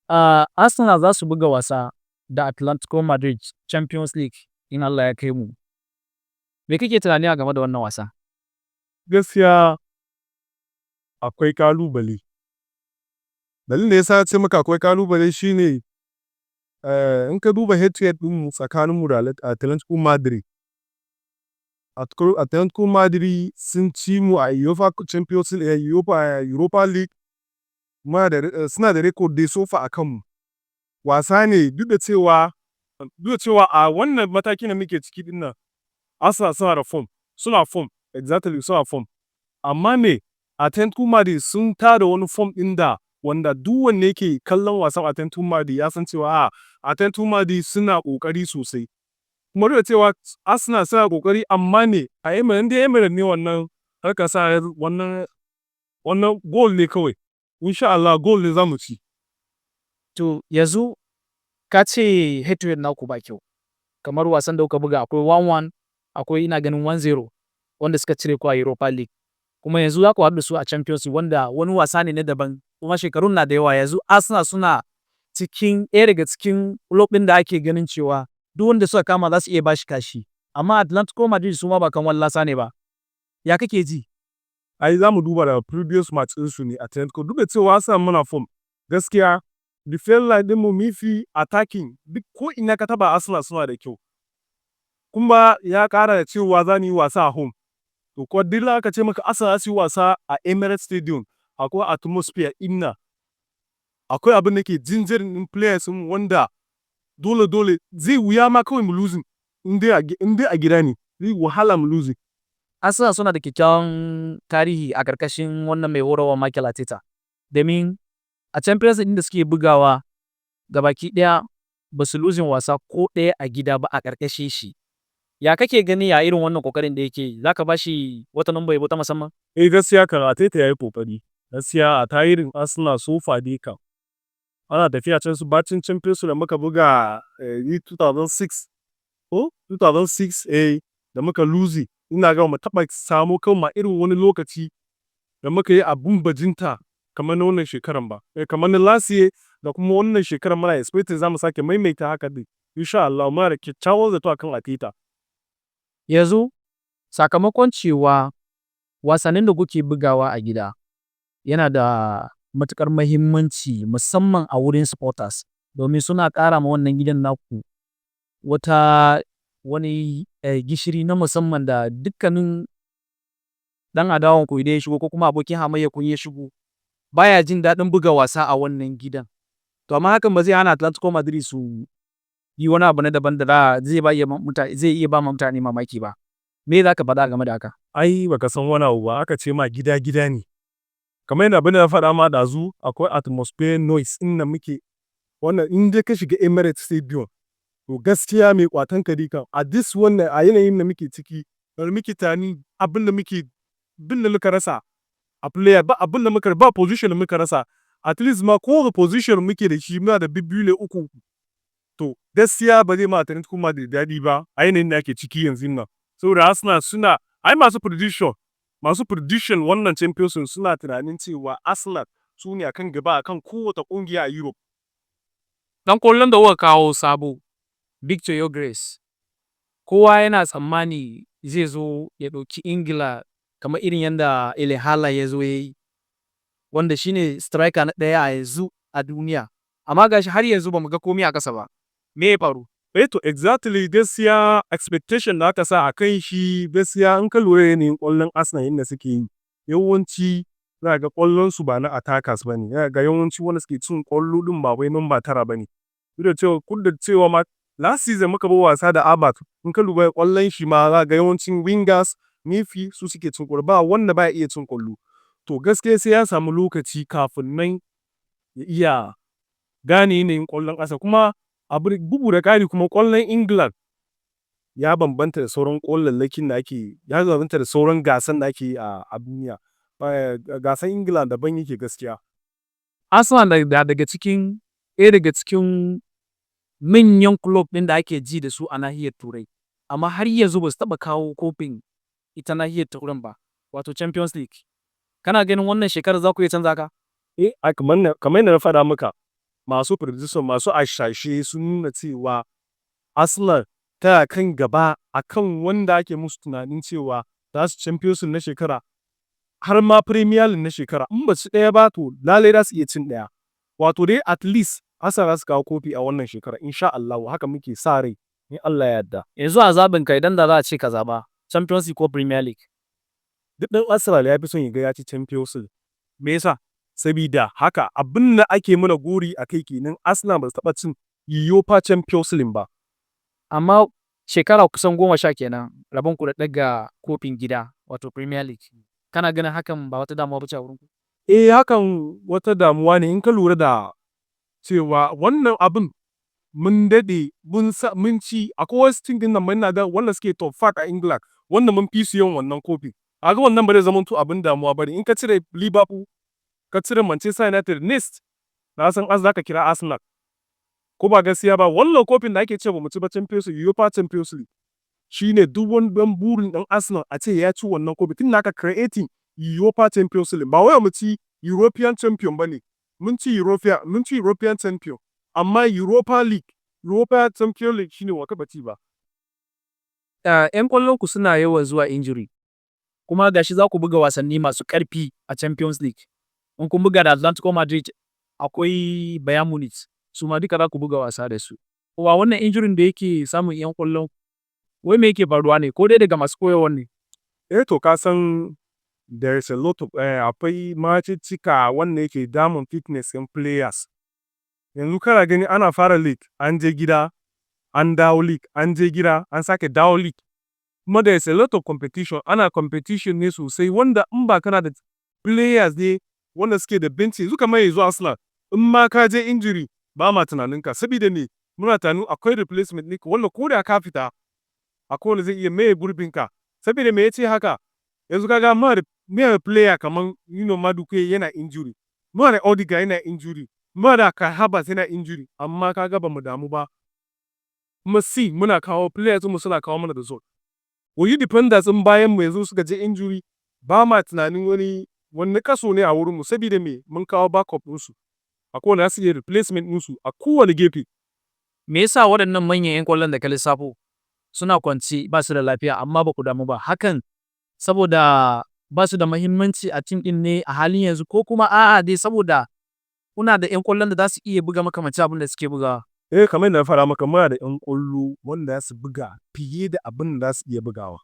Arsenal za su buga wasa da Atletico Madrid, Champions League, in Allah ya kai mu. Me kake tunani a game da wannan wasa? Gaskiya akwai kalubale. Dalilin da ya sa ce maka akwai kalubale shine in ka duba head to head ɗinmu tsakaninmu da Atletico Madrid. Atletico Madrid sun ci mu a UEFA Champions League, Europa League. Suna da record dai so far a kanmu. Wasa ne duk da cewa a wannan matakin da muke ciki ɗin nan, Arsenal suna da form, suna form, exactly, suna form. Amma me, Atletico Madrid sun tada wani form ɗin da wanda duk wanda yake kallon wasan Atletico Madrid ya san cewa a Atletico Madrid suna ƙoƙari sosai. Kuma duk da cewa Arsenal suna ƙoƙari, amma me, a Emirates, in dai Emirates ne wannan, kar ka sa wannan goal ne kawai. Insha Allah goal ne za mu ci. To, yanzu ka ce head to head naku ba kyau. Kamar wasan da kuka buga, akwai 1-1, akwai ina ganin 1-0 wanda suka cire ku a Europa League. Kuma yanzu za ku haɗu da su a Champions League, wanda wani wasa ne na daban, kuma shekarun na da yawa. Yanzu Arsenal suna cikin ɗaya daga cikin club ɗin da ake ganin cewa duk wanda suka kama za su iya bashi kashi. Amma Atletico Madrid su ma ba kan wallasa ne ba. Ya kake ji? Ai za mu duba da previous match ɗinsu ne, Atletico. Duk da cewa Arsenal muna form, gaskiya defense line ɗinmu, midfield, attacking, duk ko ina ka taɓa Arsenal suna da kyau. Kuma ya ƙara da cewa za mu yi wasa a home. To, kuwa duk aka ce maka Arsenal za su yi wasa a Emirates Stadium, akwai atmosphere inna. Akwai abin da ke jinjirin ɗin players ɗin wanda dole dole zai wuya ma kawai mu losing in dai a gida ne, zai wahala mu losing. Arsenal suna da kyakkyawan tarihi a ƙarƙashin wannan mai horarwa, Mikel Arteta. Domin a Champions League da suke bugawa gabaki ɗaya, ba su losing wasa ko ɗaya a gida ba a ƙarƙashin shi. Ya kake gani a irin wannan ƙoƙarin da yake yi? Za ka ba shi wata number yabo ta musamman? Eh, gaskiya kan Arteta ya yi ƙoƙari. Gaskiya a tarihin Arsenal so far dai kam, ana tafiya can su bacin Champions da muka buga 2006 ko 2006, eh, da muka lose, ina ga mu taɓa samo kanmu a irin wani lokaci da muka yi abun bajinta kamar na wannan shekaran ba. Eh, kamar na last year da kuma wannan shekaran, muna expecting za mu sake maimaita haka ɗin. Insha Allah muna da kyakkyawan zato akan Arteta. Yanzu sakamakon cewa wasannin da kuke bugawa a gida yana da matuƙar muhimmanci, musamman a wurin supporters, domin suna ƙara ma wannan gidan naku wata wani gishiri na musamman da dukkanin ɗan adawan ku idan ya shigo ko kuma abokin hamayyar ku ya shigo, baya jin daɗin buga wasa a wannan gidan. To, amma hakan ba zai hana Atletico Madrid su yi wani abu na daban da zai iya ba mutane mamaki ba. Me za ka faɗa game da haka? Ai baka san wani abu ba, aka ce ma gida gida ne. Kamar yadda abin da na faɗa ma ɗazu, akwai atmosphere noise inda muke wannan. In dai ka shiga Emirates Stadium, to gaskiya mai ƙwatan ka dai kam a this wannan, a yanayin da muke ciki, da muke tunani, abin da muka rasa a player ba, abin da muka ba, position da muka rasa, at least ma kowane position muke da shi muna da bibbiyu ne, uku. To, gaskiya ba zai ma Atletico Madrid daɗi ba a yanayin da ake ciki yanzun nan. Saboda Arsenal suna ai masu prediction wannan Champions League suna tunanin cewa Arsenal su ne akan gaba akan kowace ƙungiya a Europe. Ɗan ƙwallon da kuka kawo sabo, Victor Gyökeres, kowa yana tsammani zai zo ya ɗauki Ingila kamar irin yadda Erling Haaland ya zo ya yi, wanda shine striker na ɗaya a yanzu a duniya. Amma gashi har yanzu ba mu ga komai a ƙasa ba. Me ya faru? Eh to, exactly, gaskiya expectation da aka sa a kan shi, gaskiya in ka lura yanayin ƙwallon Arsenal yanda suke yi, yawanci za ka ga ƙwallon su ba na attackers ba ne. Za ka ga yawanci wanda suke cin ƙwallo ɗin ba wai number 9 ba ne. Duk da cewa ma last season muka buga wasa da Havertz, in ka lura ƙwallon shi ma, za ka ga yawancin wingers, midfield, su suke cin ƙwallo, ba wanda baya iya cin ƙwallo. To, gaskiya sai ya samu lokaci kafin nan ya iya gane yanayin ƙwallon ƙasa. Kuma abu bugu da ƙari kuma, ƙwallon England ya bambanta da sauran ƙwallallakin da ake, ya bambanta da sauran gasan da ake yi a duniya. Gasan England daban yake gaskiya. Arsenal na daga cikin ɗaya daga cikin manyan club ɗin da ake ji da su a nahiyar Turai. Amma har yanzu ba su taɓa kawo kofin ita nahiyar Turan ba, wato Champions League. Kana ganin wannan shekarar za ku iya canza haka? Eh, kamar yadda na faɗa maka, Masu prediction, masu hasashe sun nuna cewa Arsenal tana kan gaba akan wanda ake musu tunanin cewa za su Champions League na shekara, har ma Premier League na shekara. In ba su ɗaya ba, to lalai za su iya cin ɗaya. Wato dai at least Arsenal za su kawo kofi a wannan shekara, insha Allah. Haka muke sa rai in Allah ya yarda. Yanzu a zaɓin ka, idan da za a ce ka zaɓa, Champions League ko Premier League? Duk ɗan Arsenal ya fi son ya ga ya ci Champions League. Me yasa? Sabida haka abin da ake mana gori a kai kenan, Arsenal ba su taɓa cin UEFA Champions League ba. Amma shekara kusan 10 kenan rabon ku da ɗaga kofin gida, wato Premier League. Kana ganin hakan ba wata damuwa ba ce a wurin ku? Eh, hakan wata damuwa ne in ka lura da cewa wannan abin mun daɗe mun ci. Akwai wasu team ɗin nan muna ga wanda suke top 5 a England wanda mun fi su yawan wannan kofi. Kaga wannan ba zai zamanto abin damuwa ba ne. In ka cire Liverpool, ka cire Manchester United, next na san za ka kira Arsenal. Ko ba gaskiya ba? Wannan kofin da ake cewa bamu ci ba, Champions League, UEFA Champions League, shine duk wani ɗan burin ɗan Arsenal a ce ya ci wannan kofi tun da aka creating UEFA Champions League. Ba wai mu ci European Champion ba ne. Mun ci European Champion, amma Europa League, Europa Champion League shine wa taɓa ci ba. ‘Yan ƙwallon ku suna yawan zuwa injury, kuma gashi za ku buga wasanni masu ƙarfi a Champions League. In kun buga da Atletico Madrid, akwai Bayern Munich, su ma duka za ku buga wasa da su. Wa wannan injury da yake samun ‘yan ƙwallon, wai me yake faruwa ne? Ko dai daga masu koyarwan ne? Eh to, ka san there is a lot of akwai macicika wanda yake damun fitness ɗin players. Yanzu kana gani ana fara league, an je gida, an dawo league, an je gida, an sake dawo league. Kuma there is a lot of competition, ana competition ne sosai wanda in ba kana da players ne wanda suke da bench. Yanzu kamar yanzu Arsenal, in ma ka je injury, ba ma tunanin ka, sabida me? Muna tunanin akwai replacement ɗinka wanda ko da ka fita, akwai wanda zai iya maye gurbin ka. Sabida me yace haka? Yanzu ka ga muna da player kaman Madueke yana injury, muna da Odegaard yana injury, muna da Kai Havertz yana injury, amma ka ga ba mu damu ba. Kuma see, muna kawo players mu suna kawo mana result. Wayi defenders ɗin bayan mu yanzu suka je injury, ba ma tunanin wani nakasu ne a wurin mu, sabida me? Mun kawo backup ɗinsu. Akwai wanda za su iya replacement ɗinsu a kowane gefe. Me yasa waɗannan manyan 'yan ƙwallon da ka lissafo suna kwance ba su da lafiya amma ba ku damu ba? Hakan saboda ba su da muhimmanci a team ɗin ne a halin yanzu, ko kuma a'a dai saboda kuna da 'yan ƙwallon da za su iya buga makamancin abin da suke bugawa? Eh, kamar yadda na faɗa maka, muna da 'yan ƙwallo wanda za su buga fiye da abin da za su iya bugawa.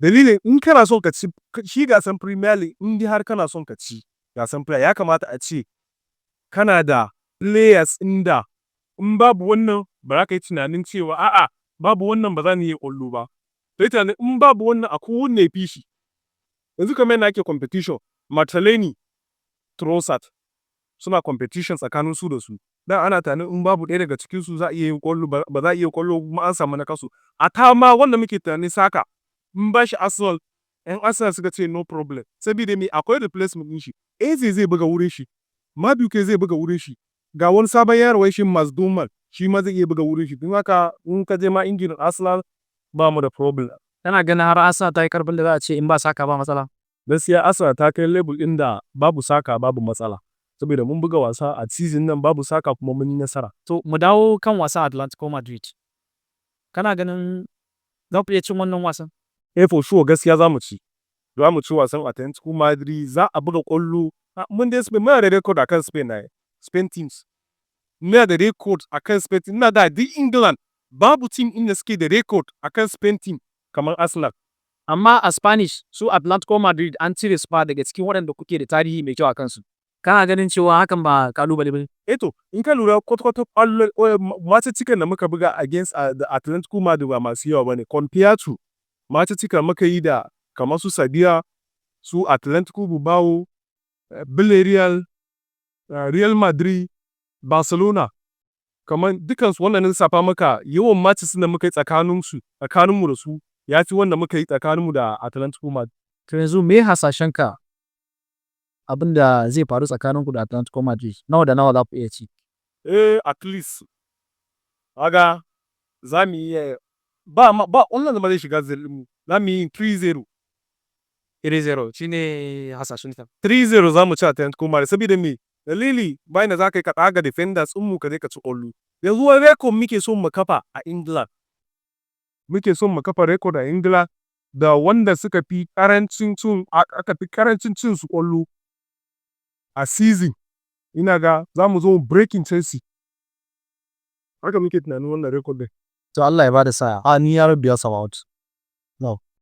Dalilin in kana son ka ci shi gasan Premier League, in dai har kana son ka ci gasan Premier, ya kamata a ce kana da players inda in babu wannan, ba za ka yi tunanin cewa a'a, babu wannan ba za mu iya ƙwallo ba. Kai tunanin in babu wannan, akwai wanda ya fi shi. Yanzu kamar yadda ake competition, Martinelli, Trossard suna competition tsakanin su da su. Da ana tunanin in babu ɗaya daga cikinsu za a iya yin ƙwallo, ba za a iya ƙwallo, kuma an samu nakasu. A ma wanda muke tunanin Saka, in ba shi Arsenal, 'yan Arsenal suka ce no problem. Sabida me? Akwai replacement ɗin shi. Eze zai buga wurin shi, Madueke zai buga wurin shi. Ga wani sabon yaro wai shi Max Dowman, shi ma zai iya buga wurin shi. Don haka in ka je ma injury Arsenal, ba mu da problem. Kana ganin har Arsenal ta yi ƙarfin da za a ce in ba Saka ba matsala? Gaskiya Arsenal ta kai level ɗin da babu Saka babu matsala. Saboda mun buga wasa a season nan babu Saka kuma mun yi nasara. To, mu dawo kan wasan Atletico Madrid. Kana ganin za ku iya cin wannan wasan? Eh, for sure, gaskiya za mu ci. Za mu ci wasan Atletico Madrid, za a buga ƙwallo. Mun dai Spain, muna da record akan Spain ai. Spain teams. Muna da record akan Spain team. Ina da duk England babu team inda suke da record akan Spain team kamar Arsenal. Amma a Spanish, su Atletico Madrid an cire su fa daga cikin waɗanda kuke da tarihi mai kyau a kansu. Kana ganin cewa hakan ba ƙalubale ba ne? Eh to, in ka lura, kwata-kwata ƙwallo match da muka buga against the Atletico Madrid ba masu yawa bane compared to match da muka yi da kamar su Sevilla, su Atletico Bilbao, Villarreal, Real Madrid, Barcelona. Kamar dukansu wannan na lissafa maka, yawan matches da muka yi tsakaninsu, tsakaninmu da su ya fi wanda muka yi tsakaninmu da Atletico Madrid. To, yanzu me hasashenka abin da zai faru tsakaninku da Atletico Madrid? Nawa da nawa za ku iya ci? Eh, at least kaga za mu iya ba ba wannan ma zai shiga mu, za mu yi 3-0. 3-0 shine hasashenka? 3-0 za mu ci Atletico Madrid, saboda me? Dalili, bayan da za ka yi ka ɗaga defenders ɗinmu ka je ka ci ƙwallo. Yanzu wani record muke son mu kafa a England. Muke son mu kafa record a England da wanda suka fi ƙarancin cin, aka fi ƙarancin cin su ƙwallo a season. Ina ga za mu zo mu breaking Chelsea. Haka muke tunanin wannan record ɗin. To, Allah ya bada sa'a. A ni ya rabbi ya samawat.